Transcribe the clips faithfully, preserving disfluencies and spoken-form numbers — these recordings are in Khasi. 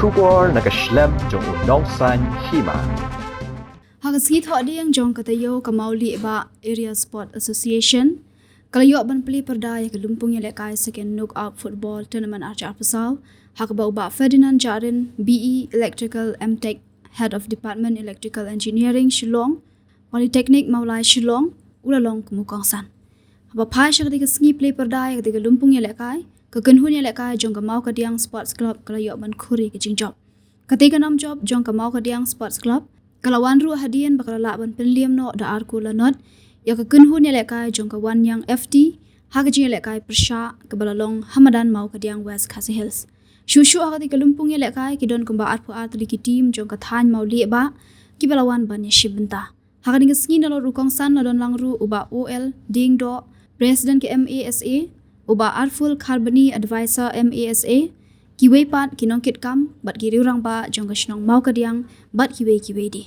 Khubor na ka shlem jong u nongsan hima. Ha ka sngi thohdieng jong ka taïew, ka Mawlieh Bah Area Sport Association ka la ïoh ban plie pyrda ïa ka lympung ïalehkai Second Knockout Football Tournament arhajar arphew saw, ha kaba u Bah Ferdinand Jahrin, B E Electrical, M Tech, Head of Department Electrical Engineering, Shillong Polytechnic, Mawlai, Shillong, u la long kum u kongsan. Haba phai sha katei ka sngi plie pyrda ïa katei ka lympung ïalehkai, ka kynhun ïalehkai jong ka Mawkadiang Sports Club ka la ïoh ban khur ïa ka jingjop. Katei ka nam jop jong ka Mawkadiang Sports Club ka la wan ruh hadien ba ka la lah ban pynliem noh da ar kol la nod ïa ka kynhun ïalehkai jong ka Wanniang F T ha ka jingïalehkai pyrshah kaba la long ha madan Mawkadiang, West Khasi Hills. Shuh shuh ha katei ka lympung ïalehkai ki don kumba arphew ar tylli ki team jong ka thaiñ Mawlieh Bah kiba la wan ban ïashim bynta. Ha kane ka sngi nalor u kongsan la don lang ruh u Bah O L Diengdoh, President ka M A S A, u Bah Arful Kharbani, Advisor M A S A, kiwei pat ki nongkit kam bad ki rangbah jong ka shnong Mawkadiang bad kiwei kiwei de.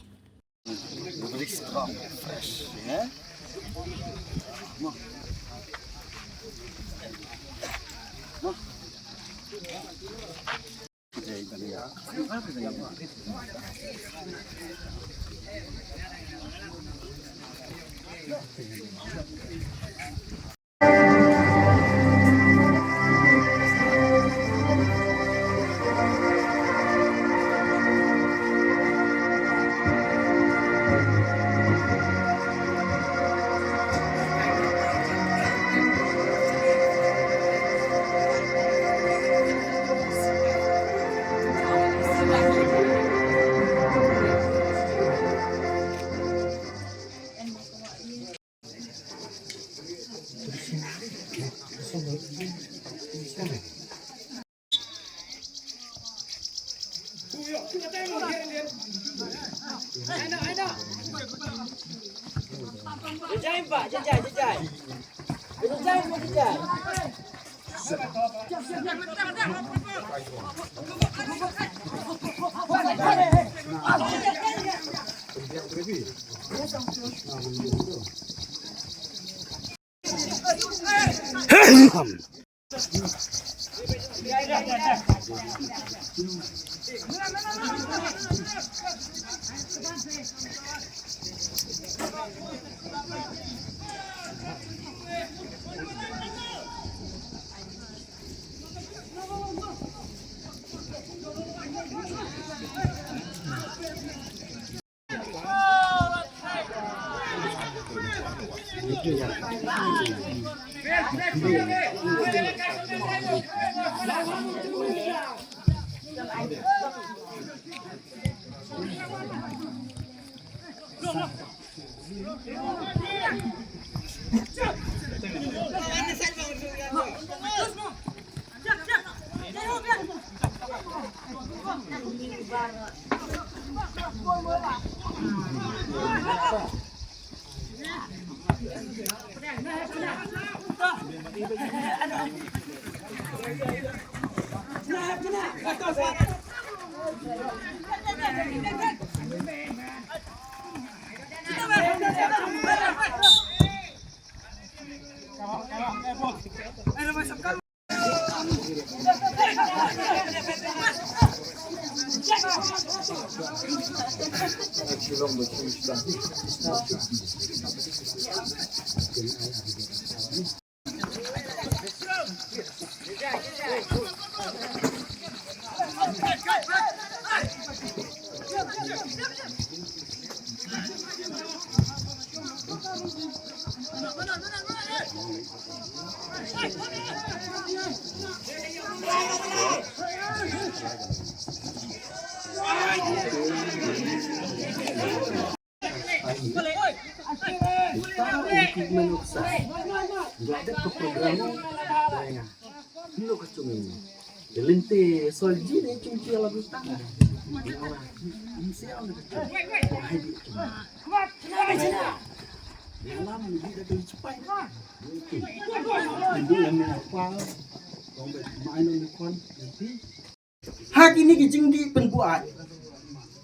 Ha kine ki jingdih pynbuaid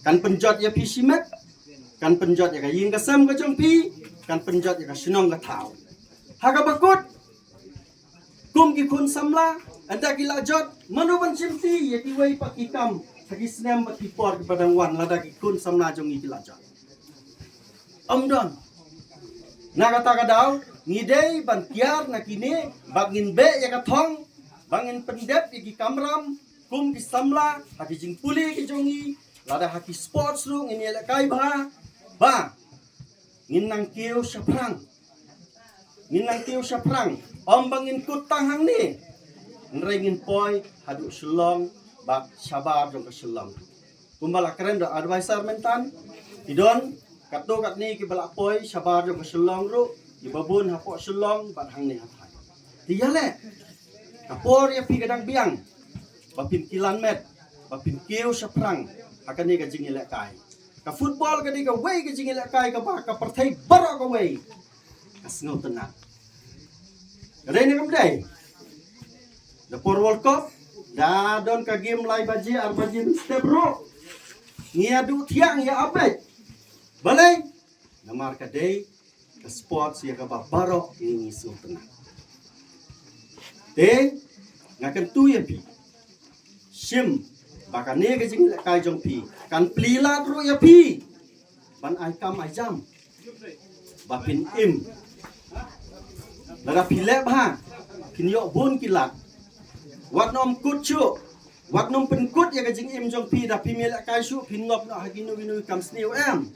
kan pynjot ïa phi shimet, kan pynjot ïa ka ïing ka sem ka jong phi, kan pynjot ïa ka shnong ka thaw. Ha kaba kut, kum ki khun samla, ynda ki la jot, mano ban shimti ïa kiwei pat ki kam Ha ki snem bad ki por kiba dang wan lada ki khun samla jong ngi ki la jot. Ym don. Na kata ka daw ngi dei ban tiar na kine bad ngin beh ïa ka thong ba ngin pyndep ïa ki kamram kum ki samla ha ki jingpule ki jong ngi, lada ha ki sports ruh ngin ïalehkai bha ba ngin nang kiew shaphrang. Ngin nang kiew shaphrang. Ym ba ngin kut tang hangne, hynrei ngin poi haduh Shillong bad shabar jong ka Shillong. Kumba la kren da advisor mynta, ki don katto katne kiba la poi shabar jong ka Shillong ruh, kiba bun hapoh Shillong bad hangne ha thaiñ. Te ïaleh, ka por ïa phi ka dang biang ba phin kilan met, ba phin kiew shaphrang ha kane ka jingïalehkai. Ka football ka dei kawei ka jingïalehkai kaba ka pyrthei baroh kawei ka sngewtynnat. Ka dei ne kam dei? Da por World Cup da don ka game lai baje, ar baje mynstep ruh ngi ïa duh thiah, ngi ïa apek. Balei? Namar ka dei ka sports ïa kaba baroh ngi, ngi sngewtynnat. Te nga kyntu ïa phi, shim ba kane ka jingïalehkai jong phi kan plie lad ruh ïa phi ban ai kam ai jam ba phin im. Lada phi leh bha phin ïoh bun ki lad. Wat nym kut shuh, wat nym pynkut ïa ka jingim jong phi da phim ïalehkai shuh phin ngop noh ha kino kino ki kam sniew, em.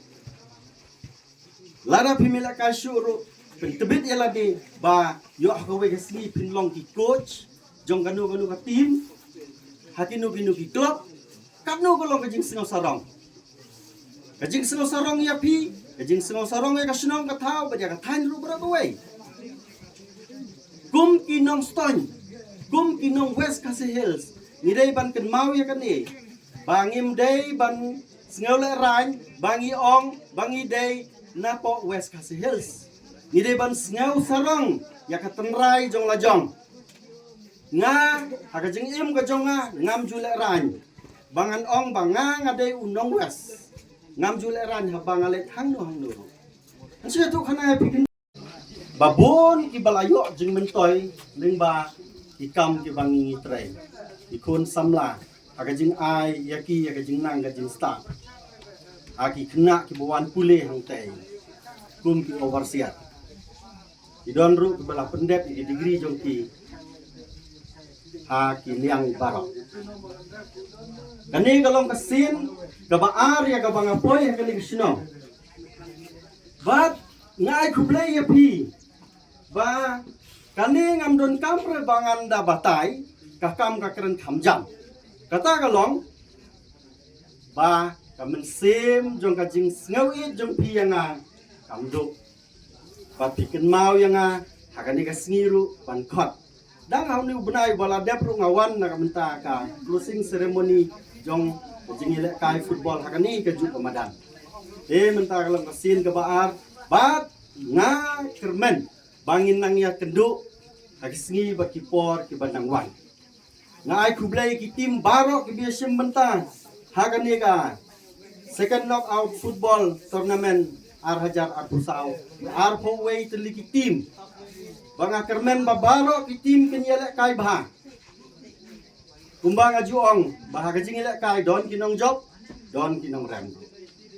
Lada phim ïalehkai shuh ruh, pyntbit ïa lade ba ïoh ha kawei ka sngi phin long ki coach jong kano kano ka team, ha kino kino ki club. Katno ka long ka jingsngew sarong, ka jingsngew sarong ïa phi, ka jingsngew sarong ïa ka shnong ka thaw bad ïa ka thaiñ ruh baroh kawei. Kum ki nong Ston, kum ki nong West Khasi Hills, ngi dei ban kynmaw ïa kane ba ngim dei ban sngewlehraiñ ba ngi ong ba ngi dei napoh West Khasi Hills. Ngi dei ban sngewsarong ïa ka tynrai jong la jong. Nga, ha ka jingim ka jong nga, ngam ju lehraiñ ba ngan ong ba nga, nga dei u nong West. Ngam ju lehraiñ haba nga leit hangno hangno ruh. Ngan shu ïathuh khana ïa phi, ba bun kiba la ïoh jingmyntoi lyngba ki kam kiba ngi ngi trei, ki khun samla, ha ka jingai ïa ki ïa ka jingnang ka jingstad, ha ki khynnah kiba wan pule hangtei kum ki overseer. Ki don ruh kiba la pyndep ïa ki degree jong ki ha ki liang baroh. Kane ka long ka sien kaba ar ïa kaba nga poi ha kane ka shnong. Bad nga ai khublei ïa phi ba kane ngam donkam re ba ngan da batai, ka kam ka kren kham jam. Kata ka long ba ka mynsiem jong ka jingsngew ïeit jong phi ïa nga kam duk. Ba phi kynmaw ïa nga ha kane ka sngi ruh ban khot. Dang ha une u bnai ba la dep ruh nga wan na ka bynta ka closing ceremony jong ka jingïalehkai football ha kane ka juk ka madan. Te mynta ka long ka sien kaba ar bad nga kyrmen ba ngin nang ïakynduh ha ki sngi bad ki por kiba nang wan. Nga ai khublei ki team baroh kiba ïashim bynta ha kane ka second knockout football tournament ar hajar arphew saw. Arphew wei tylli ki team. Ba nga kyrmen ba baroh ki team kin ïalehkai bha. Kumba nga ju ong ba ha ka jingïalehkai don ki nongjop, don ki nongrem.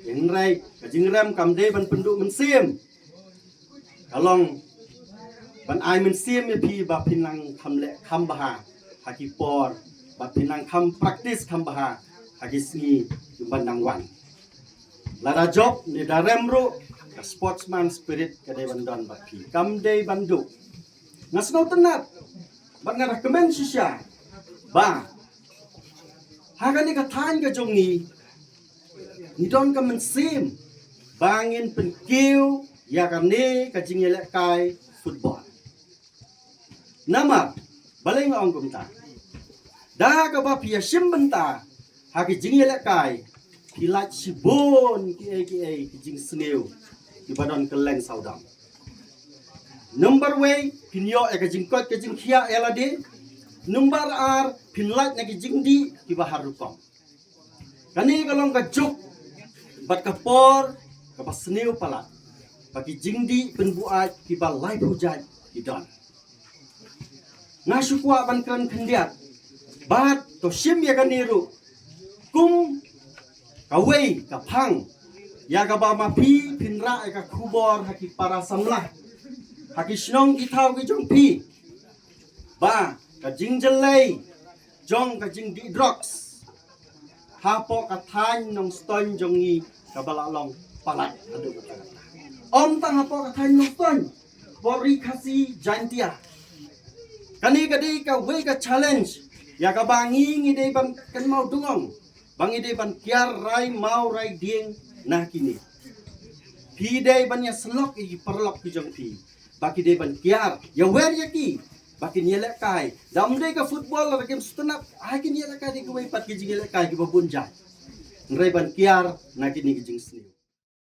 Hynrei ka jingrem kam dei ban pynduh mynsiem. Ka long ban ai mynsiem ïa phi ba phin nang kham leh kham bha ha ki por, ba phin nang kham practice kham bha ha ki sngi kiban nang wan. Lada jop ne da rem ruh, ka sportsman spirit ka dei ban don bad phi. Kam dei ban duh. Nga sngewtynnat bad nga da kmen shisha ba ha kane ka thaiñ ka jong ngi, ngi don ka mynsiem ba ngin pynkiew ïa kane ka jingïalehkai football. Namar balei nga ong kumta? Da kaba phi ïashim bynta ha ki jingïalehkai, phi lait shibun kiei kiei ki jingsniew kiba don kylleng sawdong. Number wei, phin ïoh ïa ka jingkoit ka jingkhiah ïa lade. Number ar, phin lait na ki jingdih kiba har rukom. Kane ka long ka juk bad ka por kaba sniew palat ba ki jingdih pynbuaid kiba laiphew jait ki don. Nga shu kwah ban kren khyndiat bad to shim ïa kane ruh. Kum kawei ka phang ïa kaba ma phi phin rah ïa ka khubor ha ki para samla, ha ki shnong ki thaw ki jong phi, ba ka jingjyllei jong ka jingdih drugs hapoh ka thaiñ Nongstoiñ jong ngi kaba la long palat haduh katta katta. Ym tang hapoh ka thaiñ Nongstoiñ, hapoh Ri Khasi Jaintia. Kane ka dei kawei ka challenge ïa kaba ngi ngi dei ban kynmaw dungong, ba ngi dei ban kiar rai maw rai dieng na kine. Phi dei ban ïa syllok ïa ki paralok ki jong phi ba ki dei ban kiar, ïa wer ïa ki ba kin ïa lehkai. Da ym dei ka football lada kim sngewtynnat, ha kin ïa lehkai da kiwei pat ki jingïalehkai kiba bun jait. Hynrei ban kiar na kine ki jingsniew.